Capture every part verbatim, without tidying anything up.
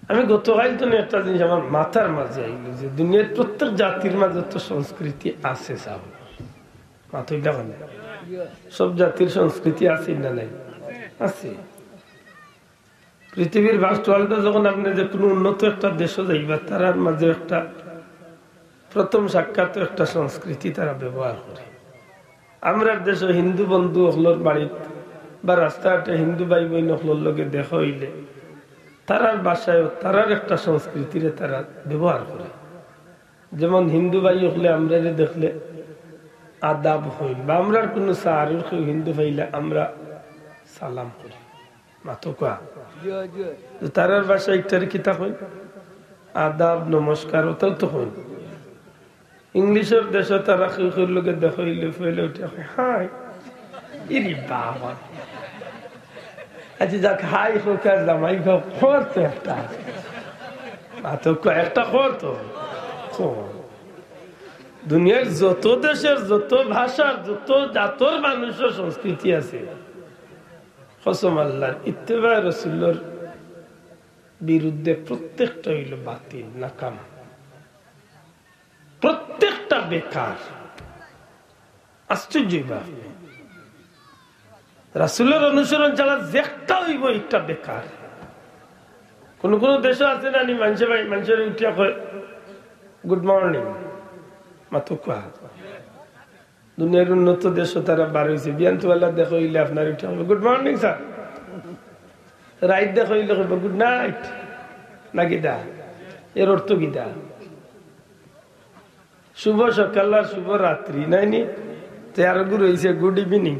আমি গতকাইল তো একটা জিনিস আমার মাথার মাঝে আইল যে দুনিয়ার প্রত্যেক জাতির মাঝে তো সংস্কৃতি আছে, সাব। মাথা এটা কেন? সব জাতির সংস্কৃতি আছে না নাই? আছে। পৃথিবীর ফার্স্ট ওয়ার্ল্ডে যখন আপনি যে কোনো উন্নত একটা দেশে যাইবা, তারার মাঝে একটা প্রথম সাক্ষাৎ একটা সংস্কৃতি তারা ব্যবহার করে। আমরার দেশে হিন্দু বন্ধু অকলর বাড়িত বা রাস্তাঘাটে হিন্দু ভাই বইন অকলর লগে দেখা অইলে তারার ভাষায় তারার একটা সংস্কৃতিরে তারা ব্যবহার করে। যেমন হিন্দু ভাই অকলে আমরারে দেখলে আদাব কইন, বা আমরার কোনো সাহারুর কেউ হিন্দু পাইলে আমরা সালাম করি। মাতো কওয়া। জি, জি। তো তারার ভাষায় ইটারে কিতা কইন? আদাব, নমস্কার, ওটাও তো কইন। ইংলিশর দেশে তারা কেউ কেউর লগে দেখা অইলে পয়লা উঠে কয়, "হাই।" ইরে বাবা। আচ্ছা, যাক, হাই হোক আর জামাই হোক, খবর তো একটা আছে। মাতো কওয়া, একটা খবর তো। খবর। দুনিয়ার যত দেশের, যত ভাষার, যত জাতর মানুষের সংস্কৃতি আছে। কসম আল্লাহর, ইত্তেবায়ে রসুলর বিরুদ্ধে প্রত্যেকটা অইল বাতিল, নাকাম। প্রত্যেকটা বেকার। আশ্চর্য অইবা আপনি। রাসুলের অনুসরণ ছাড়া যেটা অইব, একটা বেকার। কোন কোন দেশে আছে না নি, মানুষে ভাই, মানুষের উঠিয়া কয়, "গুড মর্নিং।" মাতো কওয়া। দুনিয়ার উন্নত দেশও তারা বার অইছে। বিয়ান তো আল্লাহ দেখা অইলে আপনার উঠিয়া কইব, "গুড মর্নিং স্যার।" রাইত দেখা অইলে কইব, "গুড নাইট।" না কিতা? এর অর্থ কিতা? শুভ সকাল আর শুভ রাত্রি, নাইনি? তে আরো গু রইছে, গুড ইভিনিং।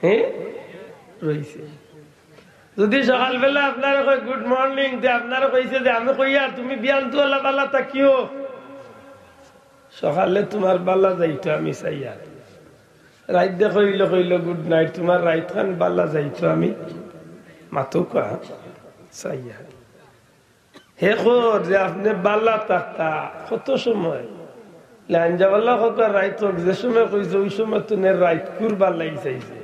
হ্যাঁ? রইছে। যদি সকালবেলা আপনারে কয়, "গুড মর্নিং", তে আপনারে কইছে যে, "আমি কইয়ার, তুমি বিয়ান তো আল্লাহ বালা থাকিও।" সকালে তোমার বালা যাইতো আমি চাইয়ার। রাইত দেখা অইলে কইল, "গুড নাইট", তোমার রাইত খান বালা যাইতো আমি মাতো কওয়া চাইয়ার। হে কর যে আপনে বালা থাকতা কত সময়? লাইন যাবাল্লা কত রাইত হোক, যে সময় কইছে ওই সময় তো নে রাইত কুর বালাই চাইছে।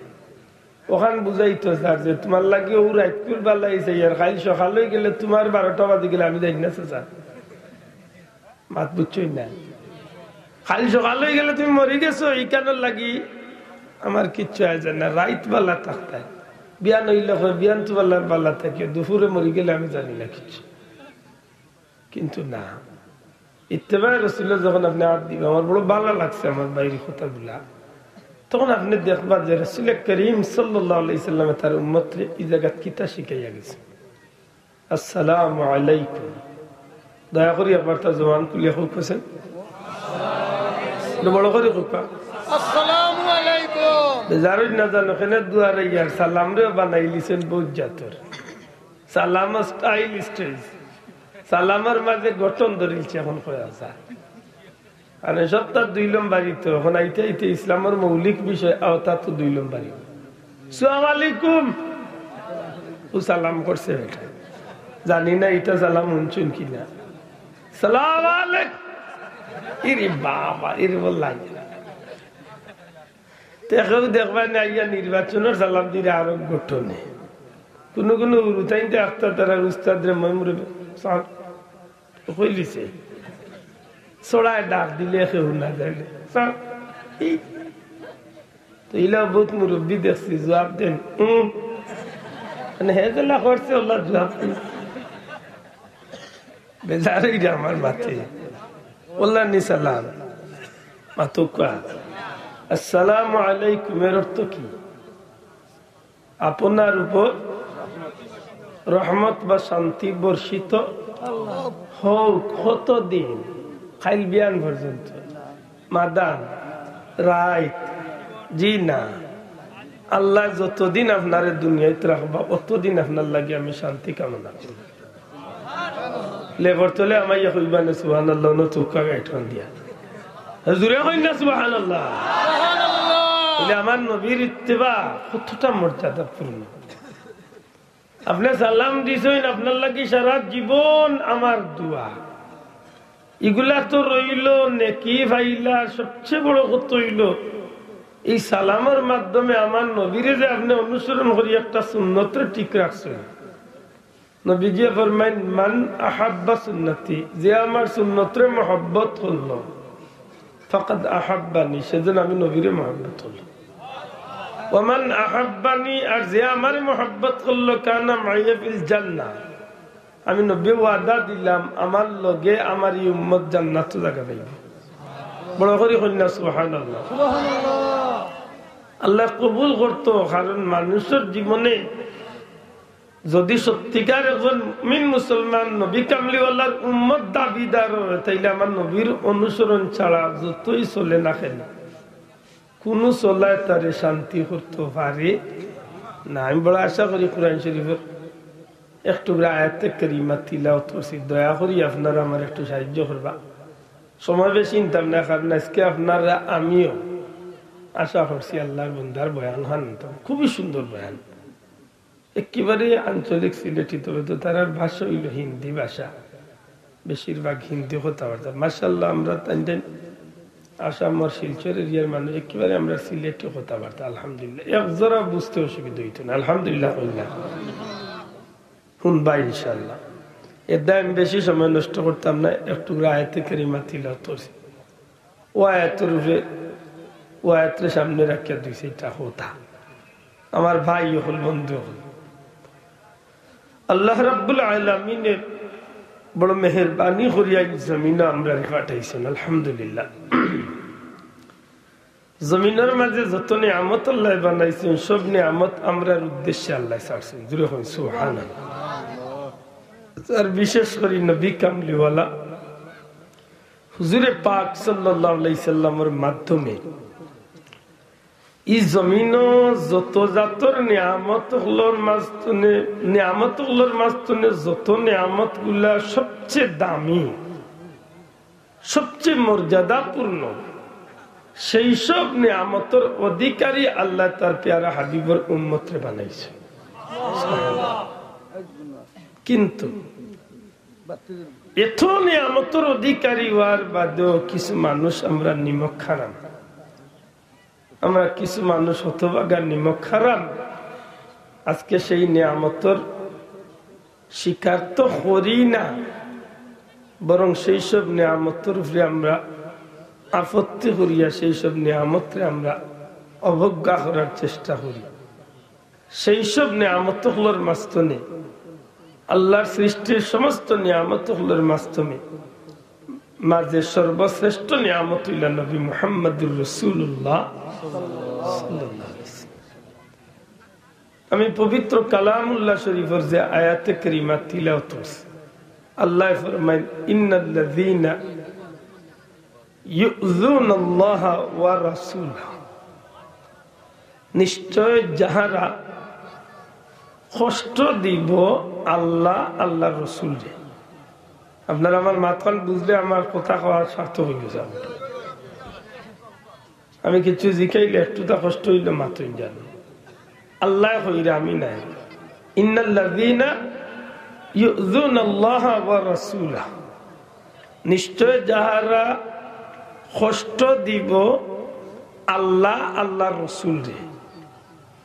ওখান বুঝাইতো স্যার যে তোমার লাগি ও রাইত কুর বালাই চাই, আর কাইল সকাল অই গেলে তোমার বারোটা বাজি গেলে আমি যাই না চাচা। মাত বুঝছই না? কাইল সকাল অই গেলে তুমি মরি গেছো, ইখানর লাগি আমার কিচ্ছু আয় যায় না। রাইত বালা থাকতায়, বিয়ান অইলে কয়, "বিয়ান তো বালা, বালা থাকিও, দুপুরে মরি গেলে আমি জানি না কিচ্ছু।" কিন্তু না, ইত্তেবায়ে রসুলর যখন আপনে আত দিবা, আমার বড় বালা লাগছে আমার ভাইর কথাগুলা, তখন আপনে দেখবা যে রসুল করিম সাল্লাল্লাহু আলাইহি সাল্লামে তার উম্মতরে ই জাগাত কিতা শিখাইয়া গেছে। আসসালামু আলাইকুম। দয়া করি একবার তার জবান খুলিয়া কউক, কইছেন? একটু বড় করি কউক। আসসালামু আলাইকুম। বেজার অইন না জানো, কেনে দুয়ারে ইয়ার সালামরে বানাইলিছেন বউত জাতর। সালাম স্টাইল স্টেজ। সালামর মাঝে গঠন ধরিলছে এখন কয়া যায়। মানে সবটা দুই লম্বারি তো, এখন আইতে আইতে ইসলামর মৌলিক বিষয় আওতা তো দুই লম্বারি। "সালাম আলাইকুম।" ও সালাম করছে বেটা। জানি না ইটা সালাম হুনছইন কিনা। "সালাম আলাইকুম।" ইরে বাবা, ইরে বল লাগে। তে কেউ দেখবা না, আইয়া নির্বাচনর সালাম দিলে আরো গঠনে। কোনো কোনো হুরুতাইন্তে আখতা তারা উস্তাদরে ময়মুরে সালাম কইলিছে। ছড়ায় ডাক দিলে কেউ না যাইলে। সালাম, এই। তো ইলা বউত মুরব্বি দেখছি, জবাব দেন। হুম। মানে হে যেলা করছে, ওলা জবাব দেন। বেজার অইরা আমার মাতে। ওলা নি সালাম। মাতো কওয়া। আসসালামু আলাইকুম, এর অর্থ কি? আপনার উপর রহমত বা শান্তি বর্ষিত হোক। কতদিন? কাইল বিয়ান পর্যন্ত। মাদান, রাইত, জি না। আল্লাহ যতদিন আপনারে দুনিয়াত রাখবা, অতদিন আপনার লাগি আমি শান্তি কামনা করি। লেবর তলে আমাইয়া কইবা না সুবহানাল্লাহ, অন্য চুক্কা গাইটন দিয়া। জুরে কইন না সুবহানাল্লাহ। বলে, আমার নবীর ইত্তেবা কতটা মর্যাদাপূর্ণ। আপনে সালাম দিছইন, আপনার লাগি সারা জীবন আমার দোয়া। ইগুলা তো রইল নেকি ফাইলা, সবচেয়ে বড় কথা অইল এই সালামর মাধ্যমে আমার নবীরে যে আপনে অনুসরণ করি একটা সুন্নতরে ঠিক রাখছইন। নবীজিয়ে ফরমাইন, "মান আহাব্বা সুন্নতি", যে আমার সুন্নতরে মহব্বত করলো, "ফাকাদ আহাব্বানি", সেজন আমি নবীরে মহব্বত করলো। "ওমান আহাব্বানি", আর যে আমারে মহব্বত করলো, "কানা মাইয়া ফিল জান্নাহ", আমি নবী ওয়াদা দিলাম, আমার লগে আমার এই উম্মত জান্নাতো জাগা পাইবো। বড় করি কইন না সুবহানাল্লাহ। আল্লায় কবুল করতো, কারণ মানুষর জীবনে যদি সত্যিকার একজন মুমিন মুসলমান নবী কামলিওয়ালার উম্মত দাবিদার অয়, তাইলে আমার নবীর অনুসরণ ছাড়া যতই চলে না কেন, কুনু চলায় তারে শান্তি করতো পারে না। আমি বড় আশা করি কোরআন শরীফর এক টুকরা আয়াতে কারিমা তিলাওয়াত করছি, দয়া করি আপনারা আমারে একটু সাহায্য করবা। সময় বেশি নিতাম না, কারণ আজকে আপনারা, আমিও আশা করছি আল্লাহর বন্দার বয়ান হান, খুবই সুন্দর বয়ান। একেবারে আঞ্চলিক সিলেটি, তবে তো তারার ভাষা অইলো হিন্দি ভাষা, বেশিরভাগ হিন্দি কথাবার্তা। মাশাআল্লাহ, আমরা তাইন তাইন আসামর শিলচর এরিয়ার মানুষ, একেবারে আমরা সিলেটি কথাবার্তা। আলহামদুলিল্লাহ, এক জোড়া বুঝতে অসুবিধা অইতো না। আলহামদুলিল্লাহ কইলা, হুনবা ইনশাআল্লাহ। এর দায় আমি বেশি সময় নষ্ট করতাম না, একটু আয়াতে কারিমা তিলাওয়াত করছি। ও আয়াতর উপরে, ও আয়াতরে সামনে রাখিয়া দুই চাইরটা কথা। আমার ভাই অকল, বন্ধু অকল, আল্লাহ রাব্বুল আলামিনে বড় মেহেরবানি করিয়া এই জমিনো আমরারে পাঠাইছইন, আলহামদুলিল্লাহ। জমিনর মাঝে যত নিয়ামত আল্লায় বানাইছইন, সব নিয়ামত আমরার উদ্দেশ্যে আল্লায় ছাড়ছইন। জোরে কইন সুবহানাল্লাহ। আর বিশেষ করি নবী কামলিওয়ালা হুজুরে পাক সাল্লাল্লাহু আলাইহি সাল্লামর মাধ্যমে ই জমিনো যত জাতর নিয়ামত অকলর মাঝ থনে, নিয়ামত অকলর মাঝ থনে যত নিয়ামতগুলা সবচেয়ে দামি, সবচেয়ে মর্যাদাপূর্ণ, সেই সব নিয়ামতর অধিকারী আল্লায় তার পেয়ারা হাবিবর উম্মতরে বানাইছইন। কিন্তু এত নিয়ামতর অধিকারী অওয়ার বাদেও কিছু মানুষ আমরা নিমক হারাম, আমরা কিছু মানুষ হতভাগা নিমক হারাম। আজকে সেই নিয়ামতর স্বীকার তো করি না, বরং সেই সব নিয়ামতর উপরে আমরা আপত্তি করিয়া সেই সব নিয়ামতরে আমরা অবজ্ঞা করার চেষ্টা করি। সেই সব নিয়ামত অকলর মাঝ থনে, আল্লাহর সৃষ্টির সমস্ত নিয়ামত অকলর মাঝ থনে, মাঝে সর্বশ্রেষ্ঠ নিয়ামত অইলা নবী মুহাম্মাদুর রাসূলুল্লাহ সাল্লাল্লাহু আলাইহি ওয়াসাল্লাম। আমি পবিত্র কালামুল্লাহ শরীফর যে আয়াতে কারিমা তিলাওয়াত করছি, আল্লায় ফরমাইন, "ইন্নাল্লাযীনা ইউযুনাল্লাহা ওয়া রাসূলাহু", নিশ্চয় যাহারা কষ্ট দিব আল্লাহ, আল্লাহর রসুলরে। আপনারা আমার মাতখান বুঝলে আমার কথা কওয়া সার্থক অইগেছে। আমি কিছু জিকাইলে একটুতা কষ্ট অইলে মাতইন জানো। আল্লায় কইরা, আমি নায়। ইন্নাল্লাযীনা ইউযুনাল্লাহা ওয়া রাসূলাহু, নিশ্চয় যাহারা কষ্ট দিব আল্লাহ, আল্লাহর রসুলরে।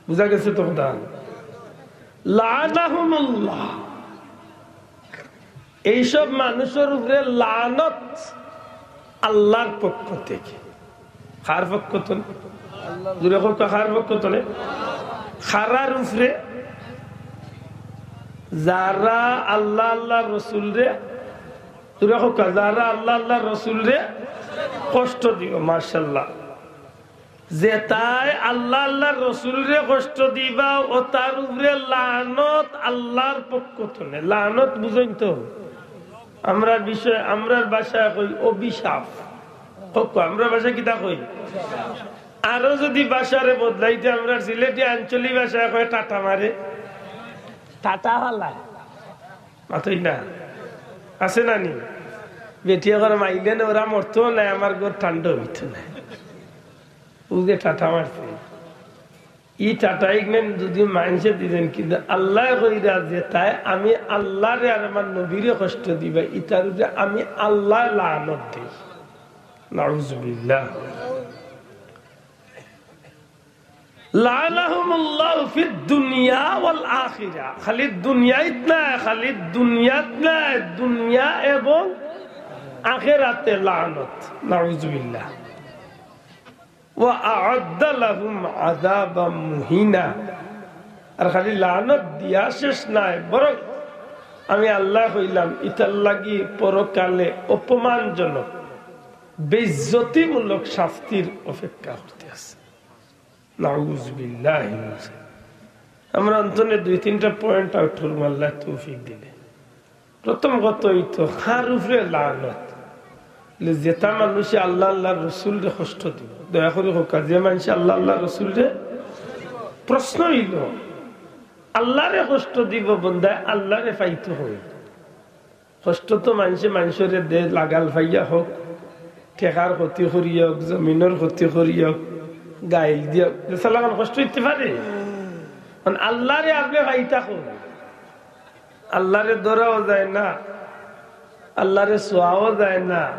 বুঝা গেছে তো কথা? লাআনাহুমুল্লাহ। এইসব মানুষর উপরে লানত আল্লাহর পক্ষ থেকে। কার পক্ষ থনে? জোরে কউক্কা, কার পক্ষ থনে? কারার উপরে? যারা আল্লাহ, আল্লাহর রসুলরে, জোরে কউক্কা, যারা আল্লাহ, আল্লাহর রসুলরে কষ্ট দিও। মাশাআল্লাহ। যেতায় আল্লাহ, আল্লাহর রসুলরে কষ্ট দিবা, অতার উপরে লানত আল্লাহর পক্ষ থনে। লানত বুঝইন তো? আমরার বিষয়ে, আমরার ভাষায় কই অভিশাপ। কউক্কা, আমরার ভাষায় কিতা কই? আরো যদি ভাষারে বদলাইতে, আমরার সিলেটি আঞ্চলিক ভাষায় কয় টাটা মারে। টাটা ফালায়। মাতইন না? আছে না নি? বেটিয়ে কয়, "মাইলে না, ওরা মরতো নায়, আমার ঘর ঠান্ডা অইতো নায়।" ও যে টাটা মারছে, ই টাটা ইগনাইন যদি মানষে দিতেন, কিন্তু আল্লায় কইরা যেতায় আমি আল্লাহরে আর আমার নবীরে কষ্ট দিবা, ইতার উপরে আমি আল্লায় লানত দেই। নাউজুবিল্লাহ। লাআনাহুমুল্লাহু ফিদ দুনিয়া ওয়াল আখিরা। খালি দুনিয়াত নায়, খালি দুনিয়াত নায়, দুনিয়া এবং আখিরাতে লানত। নাউজুবিল্লাহ। ওয়া আ'আদ্দা লাহুম আযাবাম মুহিনা। আর খালি লানত দিয়া শেষ নায়, বরং আমি আল্লায় কইলাম, ইতার লাগি পরকালে অপমানজনক, বেইজ্জতিমূলক শাস্তির অপেক্ষা করতে আছে। নাউজুবিল্লাহি মিন যালিক। আমরা অন্তনে দুই তিনটা পয়েন্ট আউট করমু আল্লায় তৌফিক দিলে। প্রথম কথা অইতো, কার উপরে লানত? বলে, যেতা মানষে আল্লাহ, আল্লাহর রসুলরে কষ্ট দিবো। দয়া করি কউক্কা, যে মানষে আল্লাহ, আল্লাহর রসুলরে, প্রশ্ন অইলো, আল্লাহরে কষ্ট দিবো বন্দায়, আল্লাহরে পাইতো কই? কষ্ট তো মানষে মানষরে দে, লাগাল পাইয়া হউক, টেকার ক্ষতি করিয়া হউক, জমিনর ক্ষতি করিয়া হউক, গাইল দিয়া হউক, যেছা লাখান কষ্ট অইতে পারে। কারণ আল্লাহরে আপনে পাইতা কই? আল্লাহরে ধরাও যায় না, আল্লাহরে ছোঁয়াও যায় না,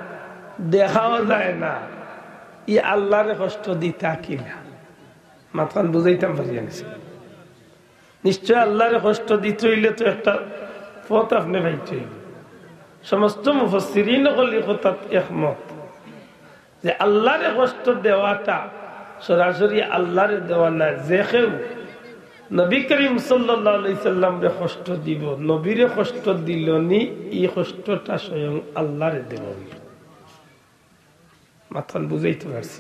দেখাও যায় না। ই আল্লাহরে কষ্ট দিতা কিলা? মাতখান বুঝাইতাম পারি আনিছি। নিশ্চয় আল্লাহরে কষ্ট দিতে অইলে তো একটা পথ আপনে পাইতে অইবো। সমস্ত মুফাসসিরিন অকল ই কথাত একমত যে আল্লাহরে কষ্ট দেওয়াটা সরাসরি আল্লাহরে দেওয়া না। যে কেউ নবী করিম সাল্লাল্লাহু আলাইহি সাল্লামরে কষ্ট দিবো, নবীরে কষ্ট দিলো নি, ই কষ্টটা স্বয়ং আল্লাহরে দেওয়া অইলো। মাতখান বুঝাইতে পারছি?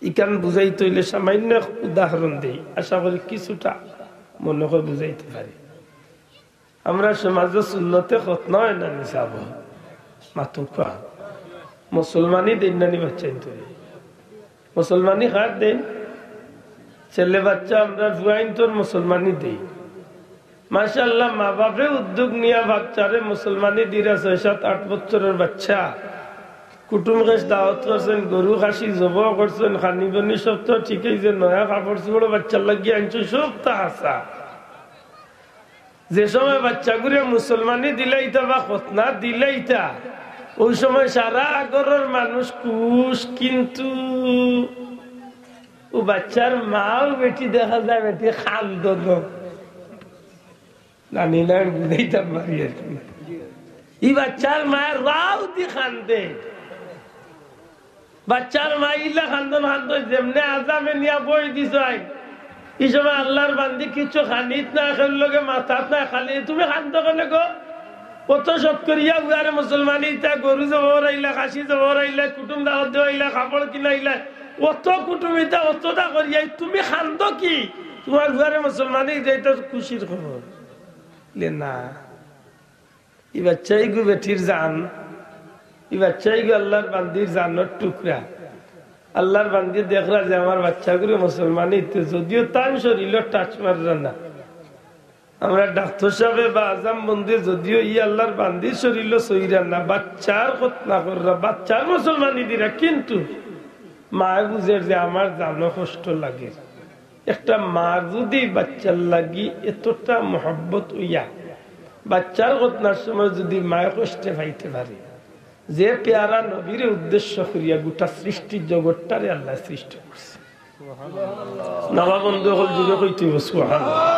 ইখান বুঝাইতে অইলে সামান্য এক উদাহরণ দেই, আশা করি কিছুটা মনে অয় বুঝাইতে পারি। আমরার সমাজো সুন্নতে খতনা অয় না নি সাব? মাতউক্কা। মুসলমানি দেইন না নি বাচ্চাইন্তরে? মুসলমানি কার দেইন? ছেলে বাচ্চা আমরার পুয়াইন্তর মুসলমানি দেই। মাশাআল্লাহ, মা বাপে উদ্যোগ নিয়া বাচ্চারে মুসলমানি দিরা, ছয়, সাত, আট বছরর বাচ্চা। কুটুম খেশ দাওয়াত করছইন, গরু খাসি জবো করছইন, খানি বনি সব তো ঠিক অইছে, নয়া কাপড় চোপড় বাচ্চার লাগি আনছইন, সব তা হাছা। যে সময় বাচ্চাগুরে মুসলমানি দিলাইতা বা খতনা দিলাইতা, অউ সময় সারা ঘরর মানুষ খুশ, কিন্তু অউ বাচ্চার মাও বেটি দেখা যায় বেটি কান্দো। জানি না, আমি বুঝাইতাম পারি আর কি। ই বাচ্চার মায় রাও দি কান্দে। বাচ্চার মায় ইলা কান্দন কান্দে, যেমনে আজামে নিয়া বই দিছইন। ই সময় আল্লাহর বান্দি কিচ্ছু খানিত না, কেউর লগে মাতাত না, খালি, "তুমি কান্দো কেনে গো? অত শখ করিয়া পুয়ারে মুসলমানি দিতা, গরু জবো করাইলা, খাসি জবো করাইলা, কুটুম দাওয়াত দেওয়াইলা, কাপড় কিনাইলা, অত কুটুমিতা, অততা করিয়া তুমি কান্দো কি? তুমার পুয়ারে মুসলমানি দিতা, ইতা তো খুশির খবর।" লে না, ই বাচ্চাইগু বেটির জান, ই বাচ্চাইগু আল্লাহর বান্দির জানর টুকরা। আল্লাহর বান্দি দেখরা যে আমার বাচ্চাগুরে মুসলমানি দিতে, যদিও তান শরীলো touch মাররা না। আমরা ডাক্তর সাবে বা আজাম বন্দে যদিও ই আল্লাহর বান্দির শরীলো ছইরা না, বাচ্চার খতনা কররা, বাচ্চার মুসলমানি দিরা, কিন্তু মায় বুঝের যে আমার জানো কষ্ট লাগে। একটা মার যুদি বাচ্চার লাগি এতটা মহব্বত অইয়া, বাচ্চার খতনার সময় যুদি মায় কষ্টে পাইতে পারে, যে পেয়ারা নবীরে উদ্দেশ্য করিয়া গোটা সৃষ্টির জগৎটারে আল্লায় সৃষ্টি করছে। নাবা বন্ধু অকল জুরে কইতে অইবো, সুবহানাল্লাহ।